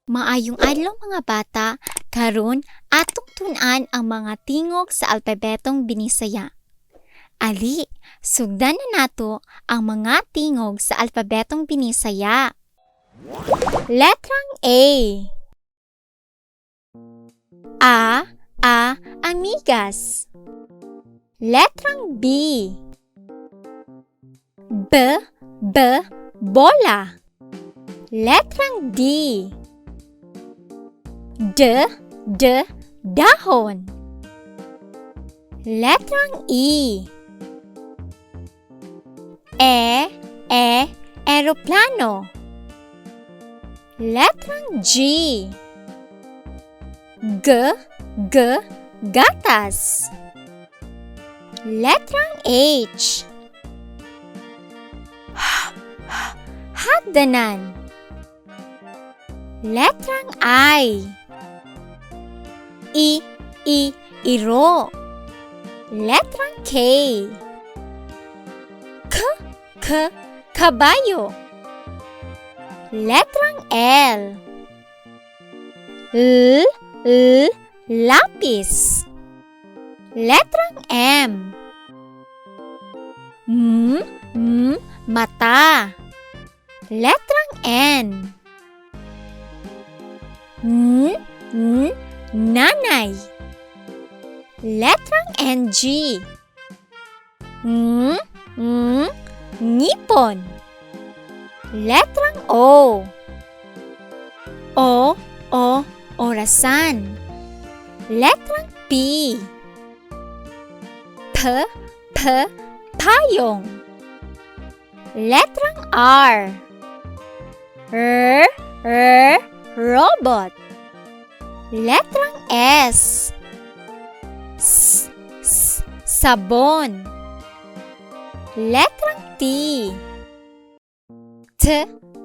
Maayong adlaw, mga bata, karon atong tun-an ang mga tingog sa alpabetong Binisaya. Ali, sugdan na nato ang mga tingog sa alpabetong Binisaya. Letrang A. A, A, amigas. Letrang B. B, B, bola. Letrang D. D, D, dahon. Letrang E. E, E, eroplano. Letrang G. G, G, gatas. Letrang H. H, H, hagdanan. Letrang I. I, I, iro. Letrang K. K, K, kabayo. Letrang L. L, L, lapis. Letrang M. M, M, mata. Letrang N. N, N, nanay. Letrang NG. N, N, ngipon. Letrang O. O, O, orasan. Letrang P. P, P, payong. Letrang R. R, R, robot. Letrang S. S, S, sabon. Letrang T. T,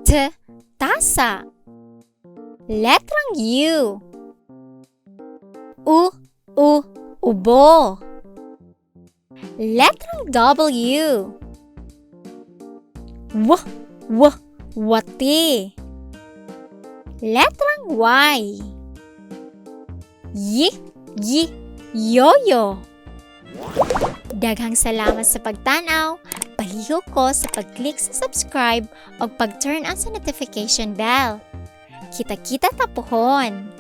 T, tasa. Letrang U. U, U, ubo. Letrang W. W, W, wati. Letrang Y. Y, Y, yoyo. Daghang salamat sa pagtanaw. Palihog ko sa pag-click sa subscribe o pag-turn on sa notification bell. Kita-kita ta pohon.